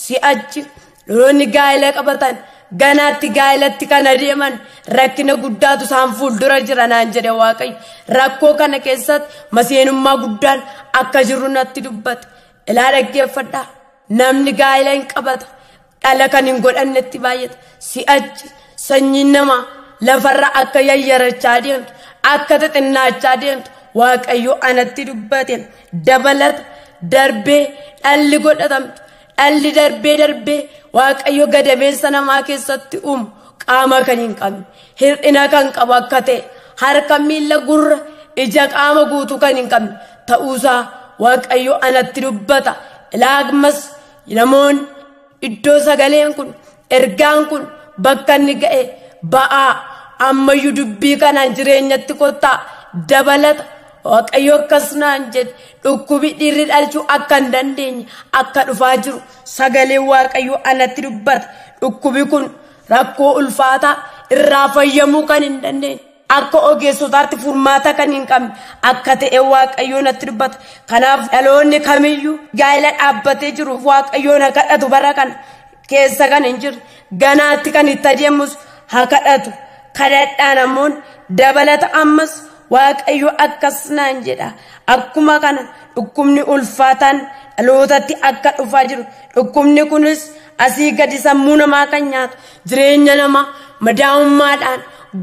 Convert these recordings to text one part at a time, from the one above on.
Si'achi dhaloonni gaa'ela qabatan ganaatti gaa'elatti kan adeeman rakkina guddaatu isaan fuuldura jira naan jedhe Waaqayyo. Rakkoo kana keessatti maseenummaa guddaan akka jiru natti dubbate. Ilaa dhaggeeffadhaa. Namni gaa'ela hin qabata. Dhala kan hin godhannetti baay'ata. Si'achi sanyiin namaa lafarra akka yayyarachaa deemtu, akka xixinnaachaa deemtu Waaqayyo anatti dubbate. Dabalata darbee dhalli godhatamtu, dhalli darbee darbee Waaqayyo gadameessa namaa keessatti uumu qaama kan hin qabne, hir'ina kan qabu akka ta'e, harka, miilla, gurra, ija, qaama guutuu kan hin qabne ta'uusaa Waaqayyo anatti dubbata. Ilaa ammas namoonni iddoo sagaleen kun, ergaan kun bakka inni ga'e ba'aa ammayyuu dubbii kanaan jireenyatti kottaa. Dabalata Waaqayyo akkas naan jedhe, dhukkubi dhiirri dhalchuu akka hin dandeenye akka dhufaa jiru sagaleen Waaqayyo anatti dubbata. Dhukkubi kun rakkoo ulfaataa irraa fayyamuu kan hin dandeenye, akka ogeessotaatti furmaata kan hin qabne akka ta'e Waaqayyo natti dubbata. Kanaaf dhaloonni kamiyyuu gaa'ela dhaabbatee jiru Waaqayyoon haa kadhatu. Bara kana keessa kan hin jirre, ganaatti kan itti adeemus haa kadhatu. Kadhadhaa namoonni. Dabalata ammas Waaqayyo akkas naan jedha. Akkuma kana dhukkubni ulfaataan dhalootatti akka dhufaa jiru, dhukkubni kunis asii gadi sammuu namaa kan nyaatu, jireenya namaa madaa'ummaadhaan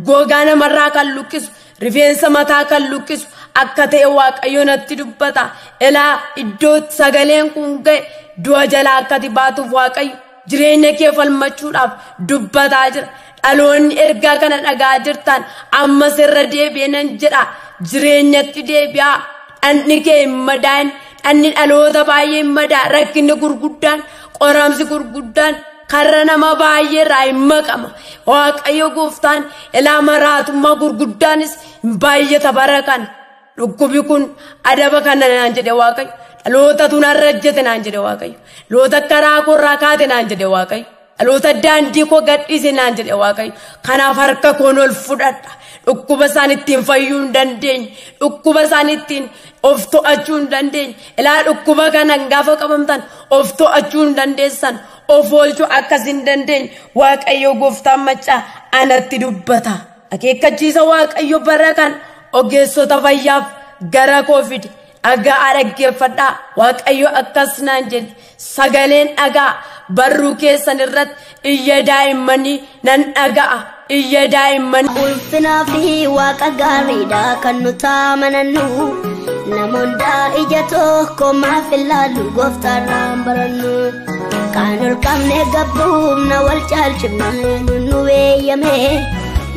gogaa namarraa kan luqqisu, rifeensa mataa kan luqqisu akka ta'e Waaqayyo natti dubbata. Ilaa iddoo sagaleen kun ga'e du'a jalaa akkati baatuuf Waaqayyo jireenya kee falmachuudhaaf dubbataa jira. Dhaloonni ergaa kana dhagaa jirtan ammas irra deebi'ee nan jedha, jireenyatti deebi'aa. Dhandhi kee hin madaa'in, dhandhi dhaloota baay'ee hin madaa. Rakkinni gurguddaan, qoramsi gurguddaan karra nama baay'ee irraa hin maqama. Waaqayyo gooftaan ilaa maraatummaa gurguddaanis hin baay'ata bara kana. Dhukkubi kun adaba kana naan jedhe Waaqayyo. Dhalootatu narra ejjete naan jedhe Waaqayyo. Dhaloota karaa koorraa kaate naan jedhe Waaqayyo. Dhaloota daandii koo gadhiise naan jedhe Waaqayyo. Kanaaf harka koon ol fudhadha. Dhukkuba isaan ittiin fayyuu hin dandeenye, dhukkuba isaan ittiin of to'achuu hin dandeenye. Ilaa dhukkuba kana gaafa qabamtan of to'achuu hin dandeessan, of oolchuu akkas hin dandeenye Waaqayyo gooftaan maccaa anatti dubbata. Akeekkachiisa Waaqayyo bara kana ogeessota fayyaaf gara koo fide. Dhagaa dhaggeeffadhaa. Waaqayyo akkas naan jedhe, sagaleen dhagaa barruu keessan irratti iyya daa'immanii nan dhaga'a. Iyya daa'immanii. Ulfinaa fi waaqa gaariidha kan nuti amanannu. Namoonni ija tokko maaf ilaalu gooftaarraan barannu. Kan ol qabne gabbuufna wal caalchifna nu weeyyame.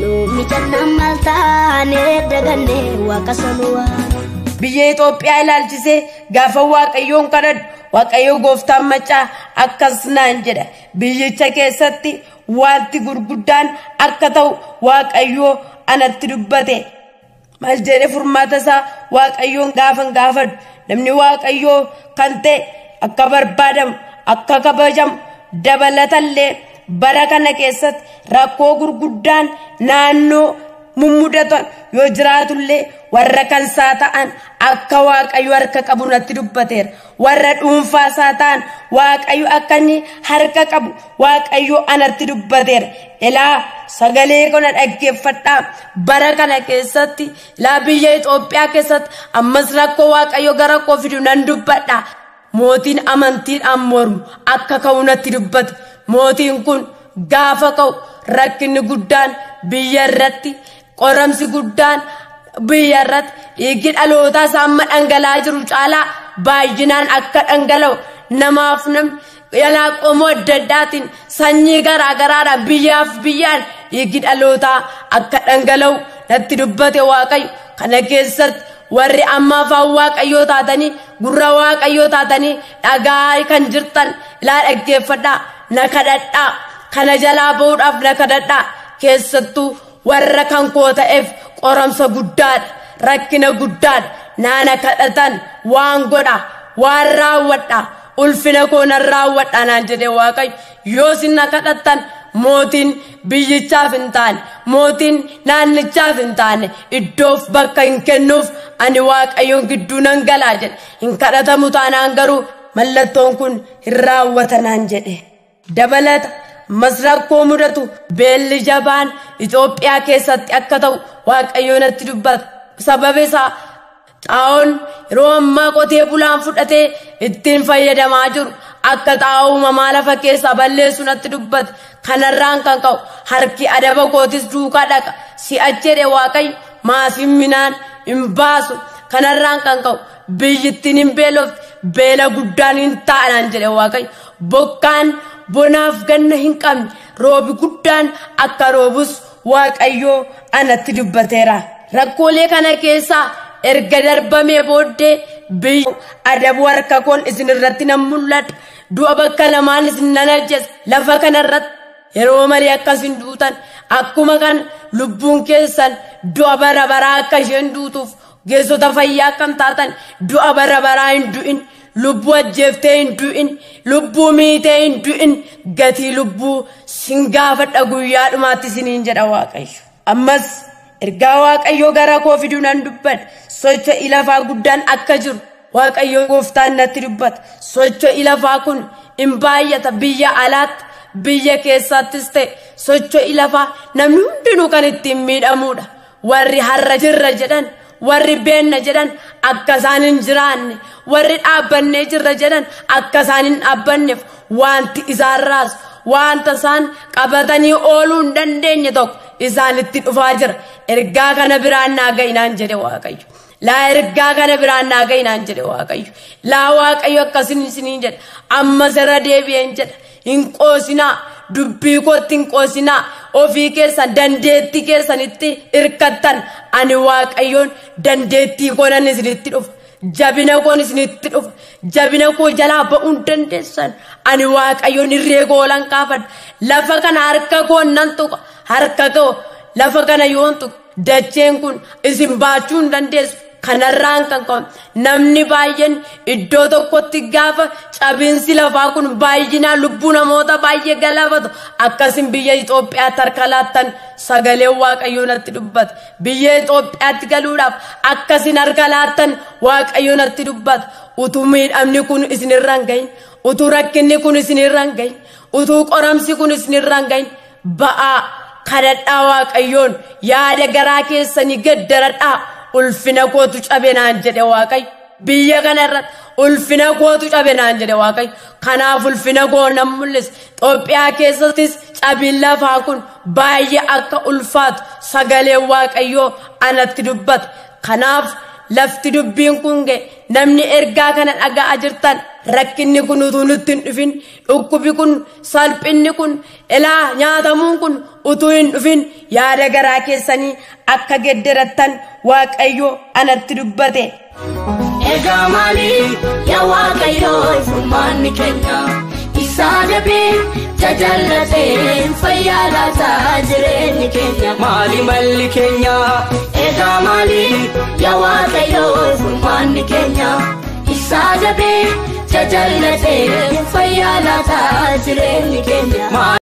Nu mijannaan maal taane daganne waaqa sanuu. Biyya Itoophiyaa ilaalchisee gaafa Waaqayyoon kadhadhu, Waaqayyo gooftaan maccaa akkas naan jedha. Biyyicha keessatti wanti gurguddaan akka ta'u Waaqayyo anatti dubbate. Maal jedhee furmaata isaa Waaqayyoon gaafan gaafadhu, namni Waaqayyoo kan ta'e akka barbaadamu, akka kabajamu, dabalatallee bara kana keessatti rakkoo gurguddaan naannoo mummudatan yoo jiraatullee warra kan isaa ta'an akka Waaqayyo harka qabu natti dubbateera. Warra dhuunfaa isaa ta'an Waaqayyo akka inni harka qabu Waaqayyo anatti dubbateera. Ilaa sagalee kana dhaggeeffadhaa. Bara kana keessatti ilaa biyya Itoophiyaa keessatti ammas rakkoo Waaqayyo gara koo fidu nan dubbadha. Mootiin amantiidhaan mormu akka ka'u natti dubbate. Mootiin kun gaafa ka'u rakkinni guddaan biyya irratti, qoramsi guddaan biyya irratti, dhiigni dhalootaa isaa amma dhangala'aa jiru caalaa baay'inaan akka dhangala'u, namaaf namni yalaa qomoo adda addaatiin sanyii garaa garaadhaan biyyaaf biyyaan dhiigni dhalootaa akka dhangala'u natti dubbate Waaqayyo. Kana keessatti warri amma afaan Waaqayyoo taatanii, gurra Waaqayyoo taatanii dhagaa kan jirtan ilaa dhaggeeffadhaa, na kadhadhaa. Kana jalaa ba'uudhaaf na kadhadhaa. Keessattuu warra kan koo ta'eef qoramsa guddaadha, rakkina guddaadha. Naana kadhatan waan godha, waan raawwadha, ulfina koo nan raawwadha naan jedhe Waaqayyo. Yoo isin na kadhattan mootiin biyyichaaf hin taane, mootiin naannichaaf hin taane iddoof bakka hin kennuuf, ani Waaqayyoon gidduu nan galaa jedhe. Hin kadhatamu taanaan garuu Mallattoon kun hin raawwatanaan jedhe. Dabalata ammas rakkoo mudatu beelli jabaan Itoophiyaa keessatti akka ta'u Waaqayyo natti dubbata. Sababa isaa xaa'oon yeroo ammaa qotee bulaan fudhatee ittiin fayyadamaa jiru akka xaa'oo uumamaa lafa keessaa balleessu natti dubbata. Kanarraan kan ka'u harki adaba kootis duukaa dhaqa. Si'achi jedhe Waaqayyo maasiin minaan hin baasu. Kanarraan kan ka'u biyyittiin hin beelofti, beela guddaan hin taa'anaan jedhe Waaqayyo. Bokkaan bonaaf ganna hin qabne roobi guddaan akka roobus Waaqayyo anatti dubbateera. Rakkoolee kana keessaa erga darbamee booddee biyya adabuu harka koon isin irratti nan mul'adha. Du'a bakka lamaan isin nan ajjeesa. Lafa kanarratti yeroo malee akkas hin duutan akkuma kana lubbuun keessan du'a bara baraa akka isheen duutuuf geessota fayyaa akkam taatan du'a bara baraa hin du'in, lubbuu ajjeeftee hin du'in, lubbuu miitee hin du'in, gatii lubbuu sin gaafadha guyyaa dhumaatti isiniin jedha Waaqayyo. Ammas ergaa Waaqayyo gara koo fiduu nan dubbadha. Socho'i lafaa guddaan akka jiru Waaqayyo gooftaan natti dubbata. Socho'i lafaa kun hin baay'ata biyya alaatti, biyya keessattis ta'e socho'i lafaa namni hundinuu kan ittiin miidhamuudha. Warri har'a jirra jedhan, warri beenna jedhan akka isaan hin jiraanne, warri dhaabbannee jirra jedhan akka isaan hin dhaabbanneef wanti isaan raasu, wanta isaan qabatanii ooluu hin dandeenye tokko isaanitti dhufaa jira. Ergaa kana biraan naa ga'inaan jedhe Waaqayyo. Laa ergaa kana biraan naa ga'inaan jedhe Waaqayyo. Laa Waaqayyo akkasin isiniin jedha. Ammas irra deebi'een jedha. Hin qoosinaa, dubbii kootti hin qoosinaa, ofii keessan dandeettii keessanitti hirkattan. Ani Waaqayyoon dandeettii koonan isinitti dhufa. Jabina koon isinitti dhufa. Jabina koo jalaa ba'uu hin dandeessan. Ani Waaqayyoon irree koo olan kaafadha. Lafa kana harka koon nan tuqa. Harka koo lafa kana yoon tuqa, dacheen kun isin baachuu hin dandeessu. Kanarraan kan ka'u namni baay'een iddoo tokkotti gaafa cabiinsi lafaa kun baay'inaan lubbuu namoota baay'ee galaafatu akkasin biyya Itoophiyaatti harka laattan sagaleen Waaqayyoo natti dubbata. Biyya Itoophiyaatti galuudhaaf akkasin harka laattan Waaqayyoo natti dubbata. Utuu miidhamni kun isinirra hin gahin, utuu rakkinni kun isinirra hin gahin, utuu qoramsi kun isinirra hin gahin, ba'aa kadhadhaa Waaqayyoon, yaada garaa keessanii gaddaradhaa. Ulfina kootu cabe naan jedhe Waaqayyo. Biyya kana irratti ulfina kootu cabe naan jedhe Waaqayyo. Kanaaf ulfina koo nan mul'isa. Itoophiyaa keessattis cabiin lafaa kun baay'ee akka ulfaatu sagaleen Waaqayyoo anatti dubbata. Kanaaf lafti dubbiin kun ga'e namni ergaa kana dhaga'aa jirtan, rakkinni kun utuu nutti hin dhufin, dhukkubi kun, salphinni kun, ilaa nyaatamuun kun utuu hin dhufin yaada garaa keessanii akka gedderattan Waaqayyo anatti dubbate. Egaa maali yaa Waaqayyo furmaanni keenya? Isaa dabee tajallatee fayyaa laataa jireenyi keenya. Maali malli keenya? Egaa maali yaa Waaqayyo furmaanni keenya? Isaa dabee tajallatee fayyaa laataa jireenyi keenya.